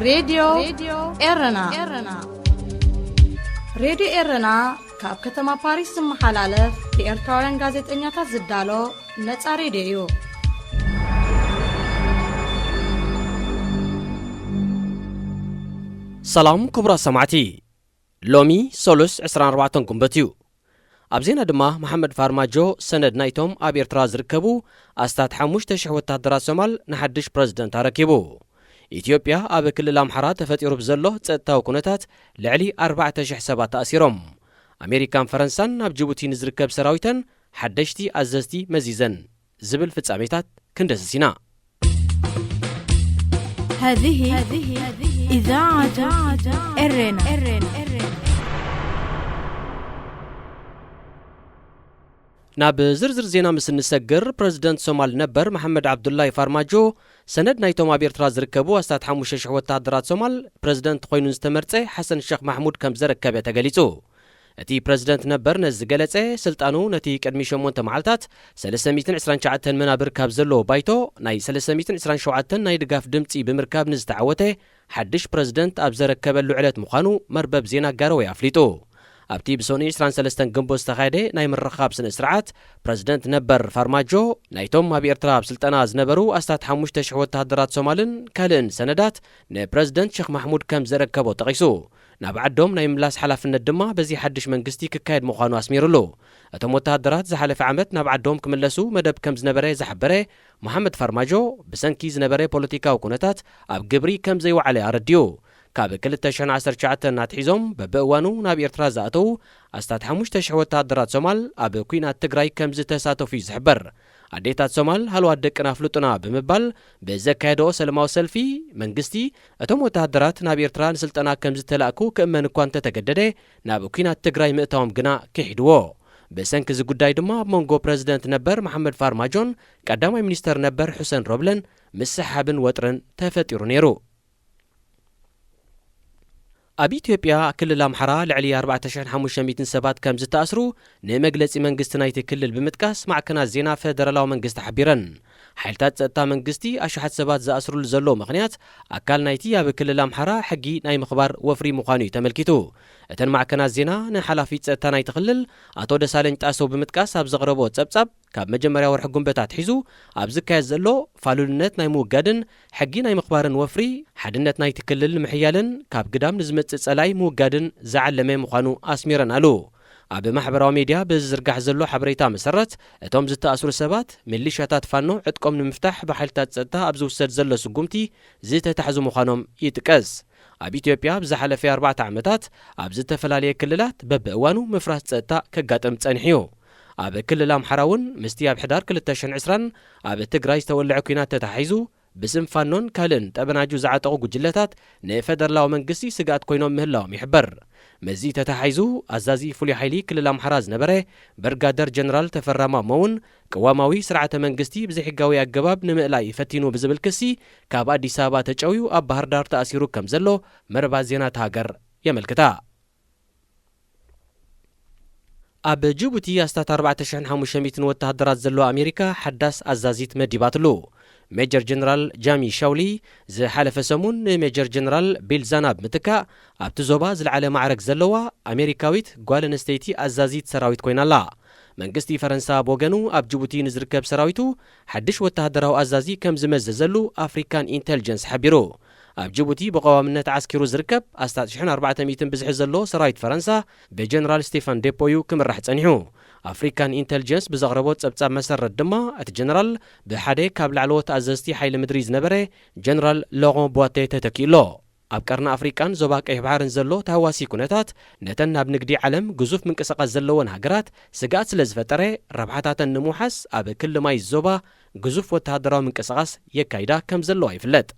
ሬድዮ ኤረና። ሬድዮ ኤረና ካብ ከተማ ፓሪስ ዝመሓላለፍ ብኤርትራውያን ጋዜጠኛታት ዝዳሎ ነጻ ሬድዮ እዩ። ሰላም ክቡራት ሰማዕቲ፣ ሎሚ ሰሉስ ዕስራን ኣርባዕተን ጉንበት እዩ። ኣብ ዜና ድማ፣ መሓመድ ፋርማጆ ሰነድ ናይቶም ኣብ ኤርትራ ዝርከቡ ኣስታት ሓሙሽተ ሽሕ ወተሃደራት ሶማል ንሓድሽ ፕረዚደንት ኣረኪቡ። ኢትዮጵያ ኣብ ክልል ኣምሓራ ተፈጢሩ ብዘሎ ጸጥታዊ ኩነታት ልዕሊ ኣርባዕተ ሽሕ ሰባት ተኣሲሮም። ኣሜሪካን ፈረንሳን ናብ ጅቡቲ ንዝርከብ ሰራዊተን ሓደሽቲ ኣዘዝቲ መዚዘን ዝብል ፍጻሜታት ክንደስስ ኢና። هذه إذاعة إرنا ናብ ዝርዝር ዜና ምስ እንሰግር፣ ፕረዚደንት ሶማል ነበር መሓመድ ዓብዱላይ ፋርማጆ ሰነድ ናይቶም ኣብ ኤርትራ ዝርከቡ ኣስታት ሓሙሽተ ሽሕ ወተሃደራት ሶማል ፕረዚደንት ኮይኑ ዝተመርጸ ሓሰን ሸኽ ማሕሙድ ከም ዘረከበ ተገሊጹ። እቲ ፕረዚደንት ነበር ነዚ ዝገለጸ፣ ስልጣኑ ነቲ ቅድሚ ሸሞንተ መዓልታት ሰለስተ ሚእትን ዕስራን ትሽዓተን መናብር ካብ ዘለዎ ባይቶ ናይ ሰለስተ ሚእትን ዕስራን ሸውዓተን ናይ ድጋፍ ድምጺ ብምርካብ ንዝተዓወተ ሓድሽ ፕረዚደንት ኣብ ዘረከበሉ ዕለት ምዃኑ መርበብ ዜና ጋሮወ ኣፍሊጡ። ኣብቲ ብሰኑይ ዕስራን ሰለስተን ግንቦት ዝተኻየደ ናይ ምርኻብ ስነ ስርዓት፣ ፕረዚደንት ነበር ፋርማጆ ናይቶም ኣብ ኤርትራ ኣብ ስልጠና ዝነበሩ ኣስታት ሓሙሽተ ሽሕ ወተሃደራት ሶማልን ካልእን ሰነዳት ንፕረዚደንት ሸኽ ማሕሙድ ከም ዘረከቦ ጠቒሱ። ናብ ዓዶም ናይ ምምላስ ሓላፍነት ድማ በዚ ሓድሽ መንግስቲ ክካየድ ምዃኑ ኣስሚሩሉ። እቶም ወተሃደራት ዝሓለፈ ዓመት ናብ ዓዶም ክምለሱ መደብ ከም ዝነበረ ዝሓበረ መሓመድ ፋርማጆ፣ ብሰንኪ ዝነበረ ፖለቲካዊ ኩነታት ኣብ ግብሪ ከም ዘይወዓለ ኣረዲኡ። ካብ ክልተ ሽሕን ዓሰርተ ትሽዓተን ኣትሒዞም በብእዋኑ ናብ ኤርትራ ዝኣተዉ ኣስታት ሓሙሽተ ሽሕ ወተሃደራት ሶማል ኣብ ኲናት ትግራይ ከም ዝተሳተፉ እዩ ዝሕበር። ኣዴታት ሶማል ሃለዋት ደቅና ኣፍልጡና ብምባል ብዘካየደኦ ሰለማዊ ሰልፊ፣ መንግስቲ እቶም ወተሃደራት ናብ ኤርትራ ንስልጠና ከም ዝተላእኩ ክእመን እኳ እንተተገደደ፣ ናብ ኲናት ትግራይ ምእታዎም ግና ክሒድዎ። ብሰንኪ እዚ ጉዳይ ድማ ኣብ መንጎ ፕረዚደንት ነበር መሓመድ ፋርማጆን ቀዳማይ ሚኒስተር ነበር ሑሰን ሮብለን ምስሕሓብን ወጥርን ተፈጢሩ ነይሩ። ኣብ ኢትዮጵያ ክልል ኣምሓራ ልዕሊ ኣርባዕተ ሽሕን ሓሙሽተ ሚእትን ሰባት ከም ዝተኣስሩ ንመግለጺ መንግስቲ ናይቲ ክልል ብምጥቃስ ማዕከናት ዜና ፈደራላዊ መንግስቲ ሓቢረን። ሓይልታት ጸጥታ መንግስቲ ኣሽሓት ሰባት ዝኣስርሉ ዘለዉ ምኽንያት ኣካል ናይቲ ኣብ ክልል ኣምሓራ ሕጊ ናይ ምኽባር ወፍሪ ምዃኑ እዩ ተመልኪቱ። እተን ማዕከናት ዜና ንሓላፊ ጸጥታ ናይቲ ክልል ኣቶ ደሳለኝ ጣሰው ብምጥቃስ ኣብ ዘቕረቦ ጸብጻብ፣ ካብ መጀመርያ ወርሒ ጉንበት ኣትሒዙ ኣብ ዝካየድ ዘሎ ፋሉልነት ናይ ምውጋድን ሕጊ ናይ ምኽባርን ወፍሪ፣ ሓድነት ናይቲ ክልል ንምሕያልን ካብ ግዳም ንዝመጽእ ጸላኢ ምውጋድን ዝዓለመ ምዃኑ ኣስሚረን ኣሉ። ኣብ ማሕበራዊ ሜድያ ብዝዝርጋሕ ዘሎ ሓበሬታ መሰረት፣ እቶም ዝተኣስሩ ሰባት፣ ሚሊሻታት ፋኖ ዕጥቆም ንምፍታሕ ብሓይልታት ጸጥታ ኣብ ዝውሰድ ዘሎ ስጉምቲ ዝተታሕዙ ምዃኖም ይጥቀስ። ኣብ ኢትዮጵያ ኣብ ዝሓለፈ ኣርባዕተ ዓመታት ኣብ ዝተፈላለየ ክልላት በብእዋኑ ምፍራስ ጸጥታ ከጋጥም ጸኒሑ እዩ። ኣብ ክልል ኣምሓራ እውን ምስቲ ኣብ ሕዳር ክልተ ሽሕን ዕስራን ኣብ ትግራይ ዝተወልዐ ኲናት ተተሓሒዙ፣ ብስም ፋኖን ካልእን ጠበናጁ ዝዓጠቑ ጉጅለታት ንፈደራላዊ መንግስቲ ስግኣት ኮይኖም ምህላዎም ይሕበር። ምስዚ ተተሓሒዙ፣ ኣዛዚ ፍሉይ ሓይሊ ክልል ኣምሓራ ዝነበረ ብርጋደር ጀነራል ተፈራ ማሞ እውን፣ ቅዋማዊ ስርዓተ መንግስቲ ብዘይሕጋዊ ኣገባብ ንምእላይ ፈቲኑ ብዝብል ክሲ፣ ካብ ኣዲስ ኣበባ ተጨውዩ ኣብ ባህር ዳር ተኣሲሩ ከም ዘሎ መርባት ዜና እታ ሃገር የመልክታ። ኣብ ጅቡቲ ኣስታት ኣርባዕተ ሽሕን ሓሙሽተ ሚእትን ወተሃደራት ዘለዋ ኣሜሪካ ሓዳስ ኣዛዚት መዲባትሉ። ሜጀር ጀነራል ጃሚ ሻውሊ ዝሓለፈ ሰሙን ንሜጀር ጀነራል ቢል ዛናብ ምትካእ፣ ኣብቲ ዞባ ዝለዓለ ማዕረግ ዘለዋ ኣሜሪካዊት ጓል ኣንስተይቲ ኣዛዚት ሰራዊት ኮይና ኣላ። መንግስቲ ፈረንሳ ብወገኑ፣ ኣብ ጅቡቲ ንዝርከብ ሰራዊቱ ሓድሽ ወተሃደራዊ ኣዛዚ ከም ዝመዘዘሉ ኣፍሪካን ኢንተልጀንስ ሓቢሩ። ኣብ ጅቡቲ ብቐዋምነት ዓስኪሩ ዝርከብ ኣስታት ሽሕን ኣርባዕተ ሚእትን ብዝሒ ዘሎ ሰራዊት ፈረንሳ ብጀነራል ስቴፋን ዴፖ እዩ ክምራሕ ጸኒሑ። ኣፍሪካን ኢንተልጀንስ ብዘቕረቦ ጸብጻብ መሰረት ድማ፣ እቲ ጀነራል ብሓደ ካብ ላዕለዎት ኣዘዝቲ ሓይሊ ምድሪ ዝነበረ ጀነራል ሎሮን ቧቴ ተተኪኡ ኣሎ። ኣብ ቀርኒ ኣፍሪቃን ዞባ ቀይሕ ባሕርን ዘሎ ተሃዋሲ ኩነታት፣ ነተን ናብ ንግዲ ዓለም ግዙፍ ምንቅስቓስ ዘለወን ሃገራት ስግኣት ስለ ዝፈጠረ፣ ረብሓታተን ንምውሓስ ኣብ ክሊ ማይ ዞባ ግዙፍ ወተሃደራዊ ምንቅስቓስ የካይዳ ከም ዘለዋ ይፍለጥ።